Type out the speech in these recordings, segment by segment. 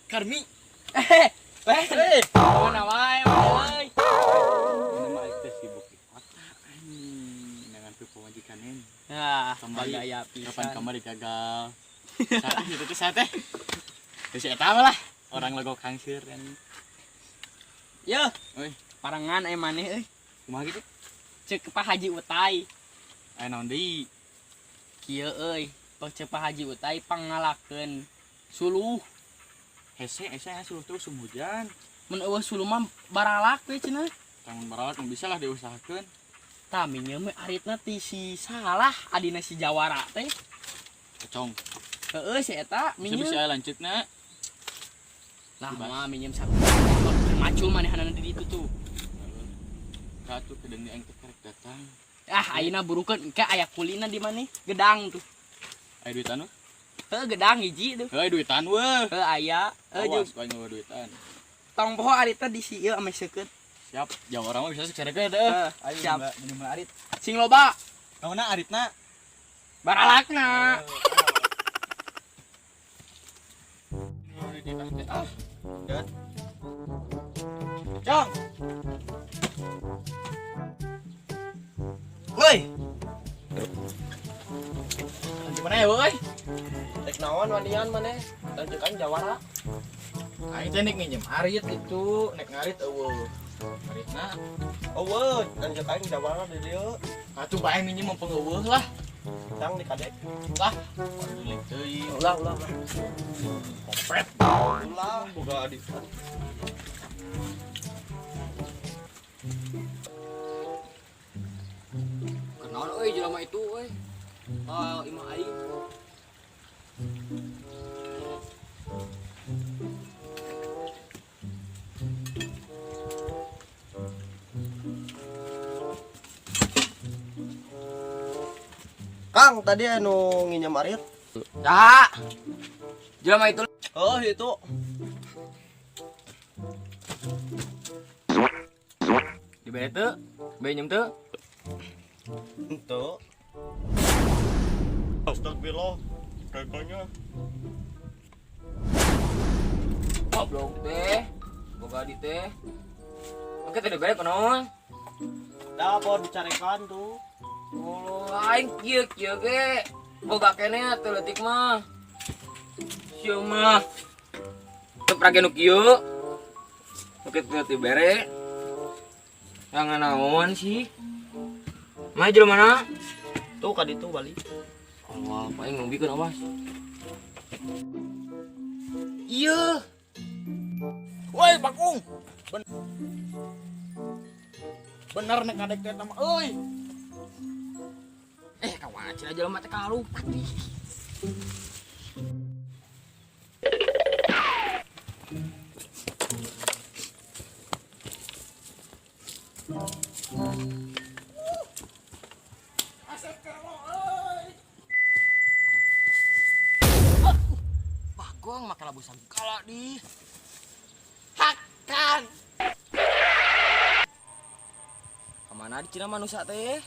Karmi. Eh, eh, mana wae, euy. Ini mah teh sibuk di kota. Anjing, dengan pamajikan ini. Nah, Kembali. gaya pisan. Kapan kamari gagal. Saat itu teh saya teh. Terus eta mah lah orang legok hangsir kan. Yo, Euy, parangan aya maneh euy. Kumaha gitu? Cek Pak Haji Utai. Aya naon deui? Kieu euy, cek Pak Haji Utai pangngalakeun suluh. Hese hese hasil terus hujan. Mun euweuh suluh mah baralak we cenah. Tangan baralak mah bisa lah diusahakeun. Tah minjem we aritna ti si salah adina si Jawara teh. Kecong. Heeh, si eta Bisa minjem. bisa aya lanceukna. Lah mah minjem satu. Macul manehanana di ditu tuh. Ratu kedeung aing teh karek datang. Ah, ayeuna burukeun engke aya kulina di maneh? Gedang tuh. Aya duitan we? Heuh, gedang hiji tuh. Heuh, duitan we. Heuh, aya. Heuh, jeung Awas ku aing euweuh duitan. Tong poho aritna di si ieu ame seukeut. Siap, Jawara mah bisa sukses deh. Heuh, siap. Minum arit. Sing loba Naonna aritna? Baralakna. Ah. Cong. Woi, Lanjut mana ya, woi? rek naon wanian maneh? Lanjut aing jawara. Aing teh nek nginjem arit itu, nek ngarit euweuh. Aritna, Euweuh, lanjut aing jawara di dieu. atuh bae minjem mah pengheuweuh lah. Tang di kadek. Lah, delik teuing. Ulah, ulah, ulah. Kopet. Ulah, boga adik. Kenaon euy jelema itu euy. Oh, imah aing. Kang, tadi anu nginjem arit. Dah. Jelema itu Oh, itu. Dibere teu? Bae nyeum teu? Ente. Astagfirullah. Kayaknya. Goblok teh. Boga di teh. Oke, teh dibere kunaon? Dah, apa dicarekan tuh? Oh, aing kieu kieu ge. Boga keneh teu leutik mah. Sia mah. Teu prage nu kieu. Oke, teu dibere. Yang naon sih? Mah jelema mana? Tuh ka ditu balik. Allah, paling ngombikeun awas. Iya. Woi, Bakung. Bener nek ngadek teh mah euy. Eh, kawan aja jelema teh kalupat ih. Bagong make labu segala di. Hakan. Kemana di Cina manusia teh?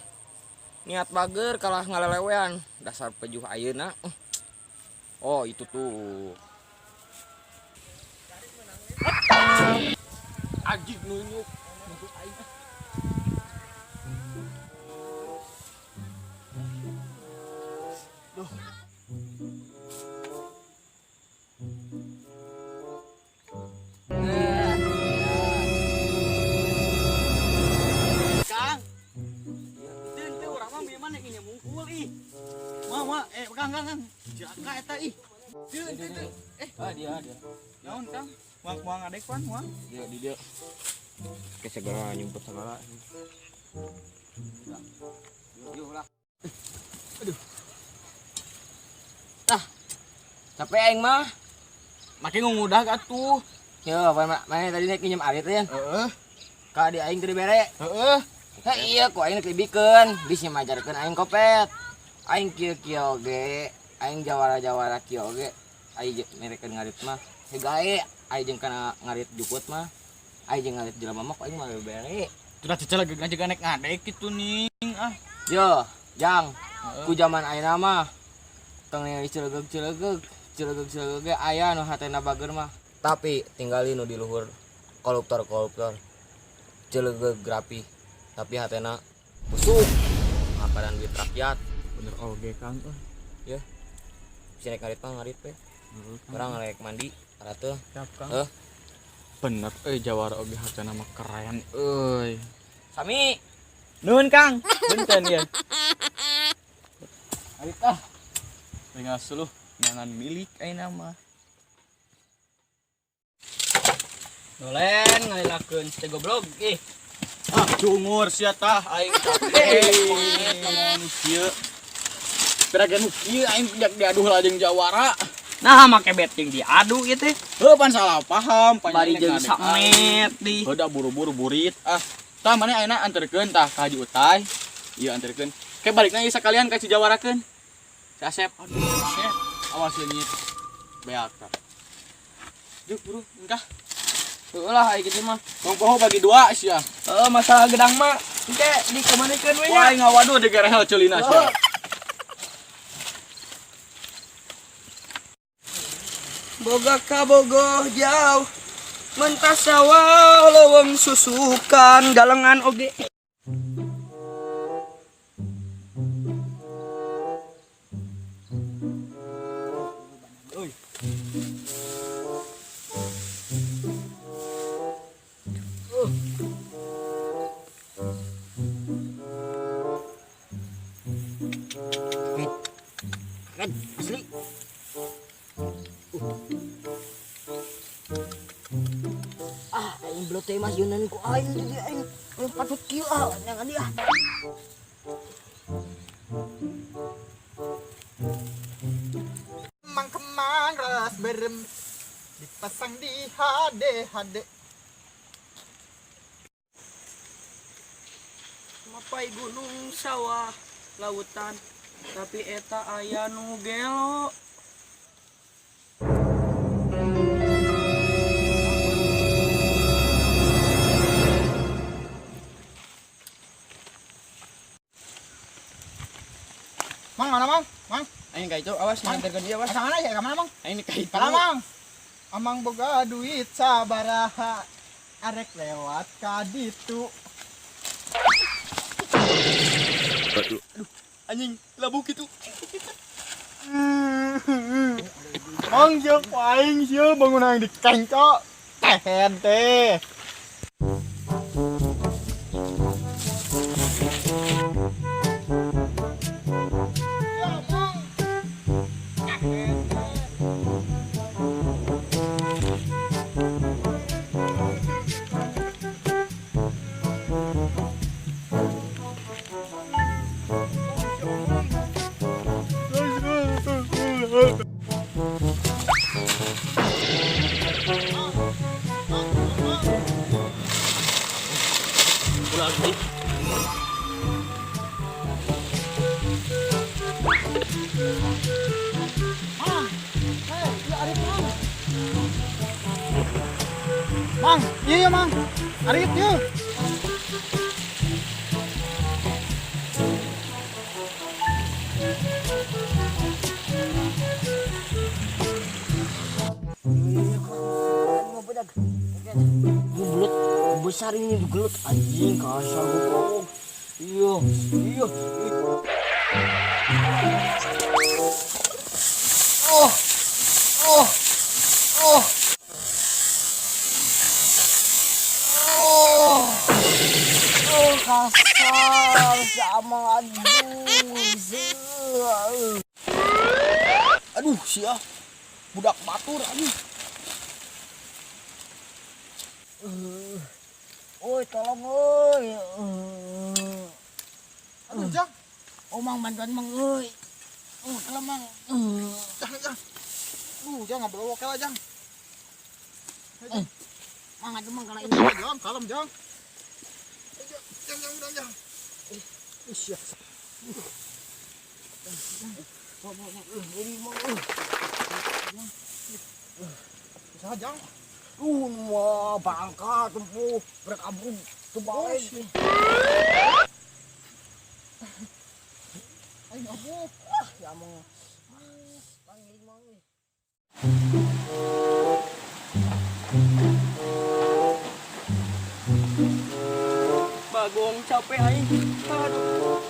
Niat bager kalah ngalelewean, dasar pejuh ayeuna. Oh, itu tuh. Anjing nunjuk. Kang. Itu ente urang mah mana ini mungkul ih. Mah mah eh Kang Kang Kang. Cilaka eta ih. Teu teu teu. Eh, Ah, dia dia. naon Kang? Moal moal ngadek pan moal. Dia di dia. Kayak segala nyumput segala. Yuk lah. Aduh. Ah. Capek aing mah. Make ngudah atuh. Yo, apa mana tadi nek minjem arit ya? Heeh. Ka di aing teu dibere. Heeh. Heh iya ku aing nek dibikeun, bisa majarkeun aing kopet. Aing kieu-kieu oge, aing jawara-jawara kieu oge. Aing merekeun ngarit mah. Hegae aing jeung kana ngarit jukut mah. Aing jeung ngarit jelema mah ku aing mah bere. Sudah cecelegegna juga nek ngadek kitu ning ah. Yo, Jang. Ku zaman ayeuna mah tong ningali cilegeg-cilegeg, cilegeg-cilegeg ge aya nu hatena bager mah. Tapi tinggalin nu di luhur koruptor-koruptor. Cilegeg rapi, tapi hatena busuk. Ngakaran duit rakyat. Bener oge Kang euy. Ya. Bisa nek ngarit mah ngarit we. Urang rek mandi, ratuh. Siap Kang. Heuh. Bener euy jawara oge hatena mah keren euy. Sami. Nuhun Kang. Punten ya. Ngarit ah. Tinggal suluh ngangan milik ayeuna mah. Dolen ngalilakeun si goblok ih. Ah, cungur sia tah aing capek ngomong nu kieu. Piragan nu kieu aing diaduh lah jeung jawara. Nah, make betting diadu ieu teh. Heuh pan salah paham, Bari jeung samet di. Heuh da buru-buru burit. Ah, tah maneh ayeuna anterkeun tah ka Haji Utai. Ieu anterkeun. Ke balikna ieu sakalian ka Cijawarakeun. Si Asep. Aduh, Asep. Awas leungit. Beak tah. Juk buru, engkah. Heuh lah aya kitu mah. Tong poho bagi dua sia. Heeh, masalah gedang mah engke dikemanikeun we nya. Wah, aing ngawaduh digerehel ceulina sia. Boga kabogoh jauh mentas sawah leuweung susukan galengan oge. Kan asli. Ah, aing belut teh mas yunan ku aing jadi aing aing patut kieu ah nyangan dia. Kemang kemang ras berem dipasang di HD HD. Mapai gunung sawah lautan tapi eta aya nu gelo. Mang mana mang? Mang, Aing ka itu awas nganterkeun ieu awas. asa mana ya? Ka mana mang? Aing ka itu. Kala mang. Amang boga duit sabaraha arek lewat ka ditu. Anjing, labu kitu. Mang jeung aing sieun bangun aing dikengco. Tehen teh. Ya, Mang. Tehen teh. Mang, hei, iya Arif Mang. Mang, iya ya Mang. Arif iya. Ini belut besar ini gelut anjing kasar goblok. Iya, iya. Oh. Oh. Oh. Oh. Oh, kasar sama aduh. Aduh, sia. Budak batur aduh. Oi, tolong oi. Aduh, Jang. Oh, Mang bantuan Mang euy. Oh, tolong Mang. Jang, Jang. Duh, Jang ngobrol lah, Jang. Mang aduh Mang kalau ini. Jang, kalem, Jang. Jang, Jang, Jang, Jang. Ih, sia. Mang, Mang, Mang, ini Mang. Usaha, Jang. Wah, bangka tempuh berkabung terbalik. Aing abuk. Ah, ya mau. Panggil mau. Bagong capek aing. Aduh.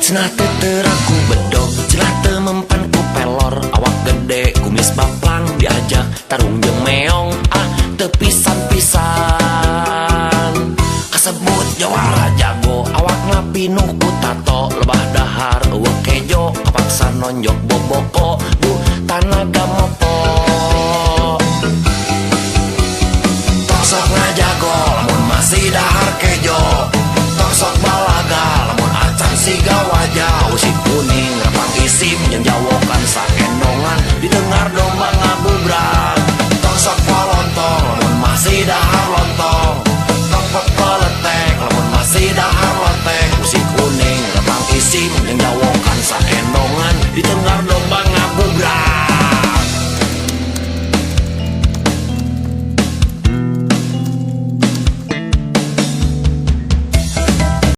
Cenah teu terang ku bedog, cenah teu mempan ku pelor. Awak gede, kumis baplang, diajak tarung jeung meong. Ah, teu pisan-pisan. Kasebut jawara jago, awakna pinuh ku tato. Lebah dahar, eueuh kejo, kapaksa nonjok boboko. Duh, tanaga mopo. Tong sok ngajago, lamun masih dahar kejo. Tong sok balaga, lamun acan siga wajah. Usi kuning, repang isim, jeung jawokan saendongan. Didengar domba ngabubrak. Tong sok polontong, lamun masih dahar lontong. Tong pepeletek, lamun masih dahar lotek. Usi kuning, repang isim,